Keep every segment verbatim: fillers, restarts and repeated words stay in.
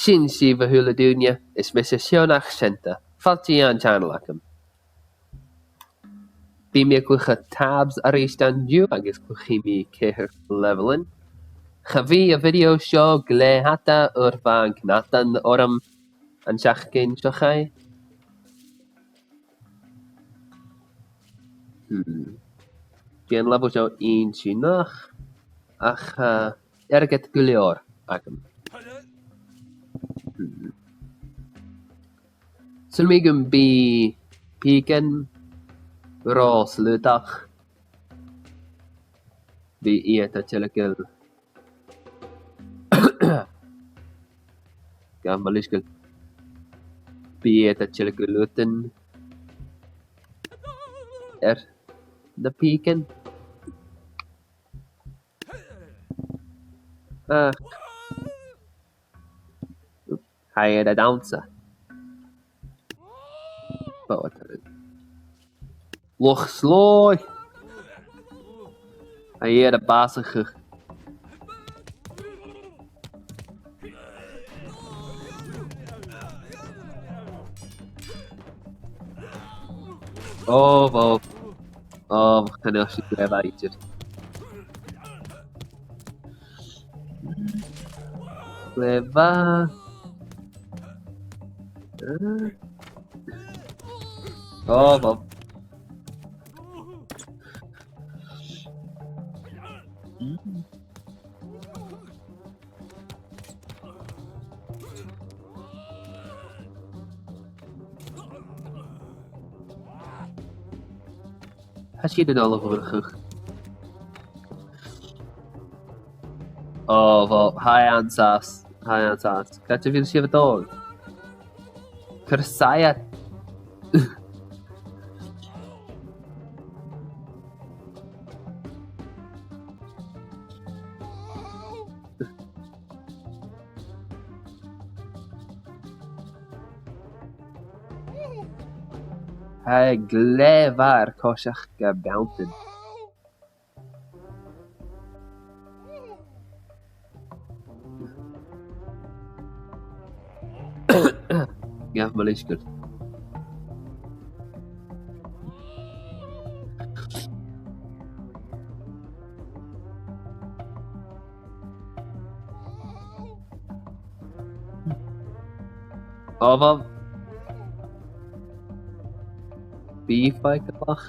Sin sibh, a h-uile duine, is mise Seonach Seanta. Fàilte dhan channel agam. Bidh mi a' cluich TABS a-rithist an-diugh agus cluichidh mi ceithir leibhealan. Cha bhi a' video seo glè fhada oir bha an cnatan orm an t-seachdain seo chaidh. Hmm. Bidh an leibheal seo inntinneach, ach, eh, airgead gu leòr agam. Hmm. Saoilidh mi gum bi pìcean ro slaodach. Bidh iad a' tilgeil. Gabh mo leisgeul. Bidh iad a' tilgeil lutan air na pìcean. Ah. Tha iad a' dannsa. Bàta. Loch Slòigh! Tha iad a' bàsachadh. Ò, bhò. Ò, chan eil sibh glè mhath idir. Glè mhath. Eh? Ò, bhò. Mm. Tha sinn a' dol a dh'fhuireach. Ò, bhò, tha e an sàs, tha e an sàs. Càit a bheil sibh a' dol? Cuir saighead. Tha e glè mhath air coiseachd gu beanntan. Gabh mo leisgeul. Ò, bhò. Bidh faiceallach.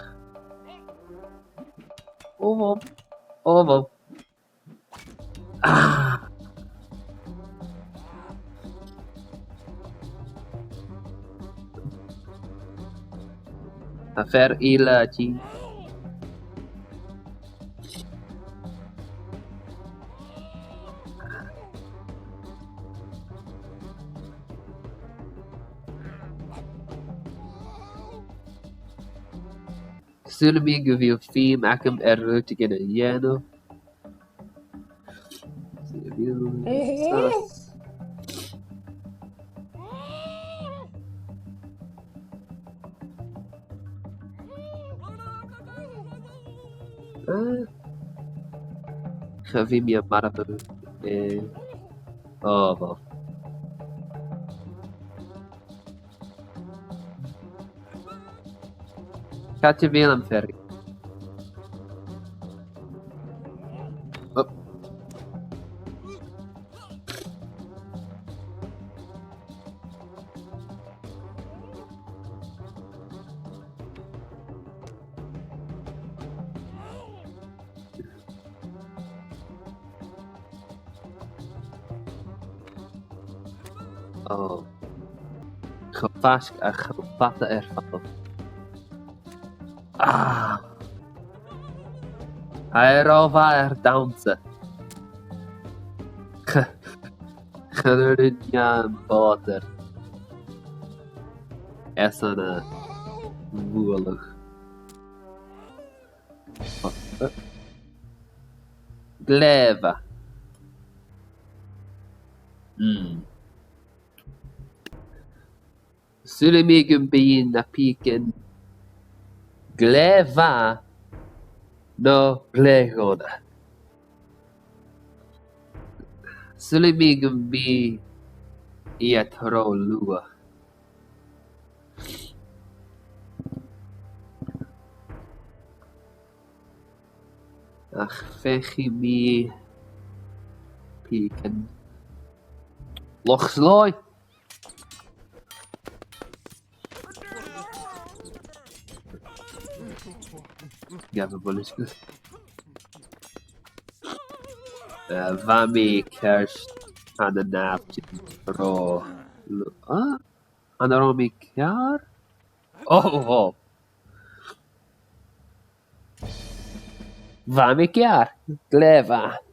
Ò, bhò. Ò, bhò. Ah. Tha fear eile a' tighinn. Saoilidh mi gu bheil feum agam air rudeigin a dhèanamh. Eh, cha bhi mi a' marbhadh, eh, ò, bhò. Càit a bheil am fairy? Oh. Oh. Cho faisg ach cho fada air fad. Ah! Tha e ro mhath air dannsa. Chan urrainn dhomh am bàta airson a bhualadh. Glè mhath. Hmm. Saoilidh mi gum bi na pìcean glè mhath no glè dhona. Saoilidh mi gum bi iad ro luath. Ach feuchaidh mi pìcean. Loch Slòigh! Gabh am buileas. Eh, bha mi ceart, tha na nàimhdean ro lu-, ah? An robh mi ceàrr? Oh, oh. Bha mi ceàrr. Glè mhath.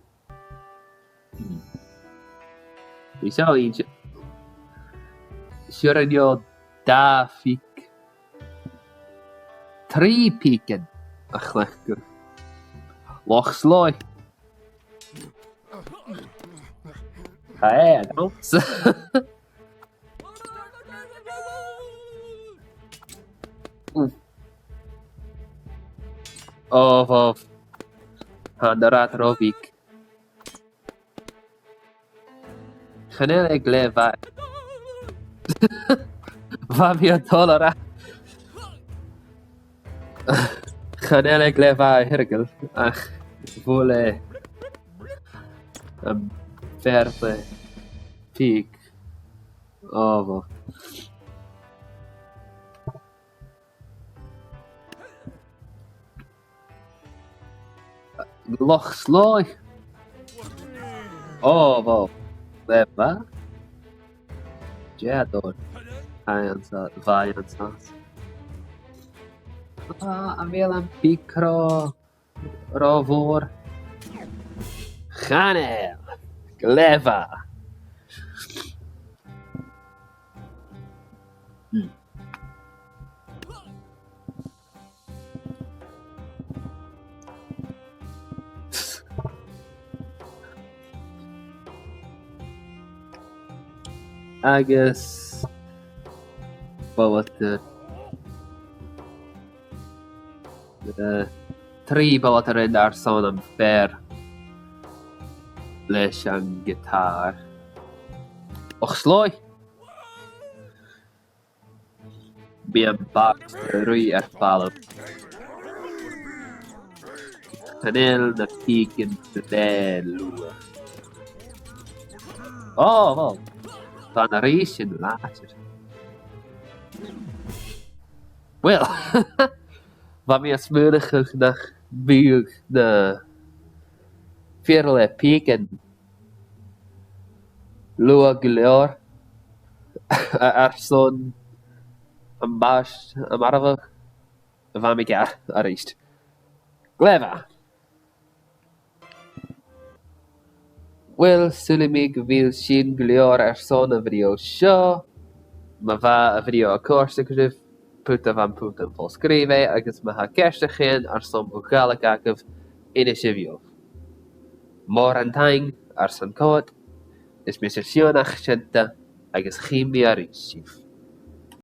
Bha seo inntinneach. Seo an seo dà phìc. Trì pìcean a chleachdadh. Loch Slòigh. Hey, I don't. Ooh. Oh, oh. Tha an rathad ro bheag. Chan eil e glè mhath. Bha mi a' dol a ràdh. Chan eil e glè mhath a Thirgil, ach bhuail e am fear le pìc. Oh, bho. Loch Slòigh. Oh, bho. Bha, bha. Seadh, dòigh. Bha e an sàs, bha e an sàs. Ah, a bheil am pìc ro, ro mhòr? Chan eil. Glè mhath. Hmm. Agus ballata, eh, trì ballata rin airson am fear leis an giotàr. Loch Slòigh! Bidh am bàs a' ruith air falbh. Chan eil na pìcean glè luath. Oh, well. Tha na rìgh sin làidir. Well, bha mi a' smaoineachadh nach biodh na fir le pìcean luath gu leòr airson am bàs a mharbhadh. Bha mi ceàrr a-rithist. Glè mhath. Well, saoilidh mi gu bheil sin gu leòr airson a' bhideo seo. Ma bha a' bhideo a' còrdadh ribh, put am putan fo-sgrìobhaidh, agus ma tha ceist no ceangal airson mo Ghàidhlig agaibh, innsibh dhomh. Mòran taing airson coimhead, is mise Sionnach Seunta, agus chì mi a-rithist sibh.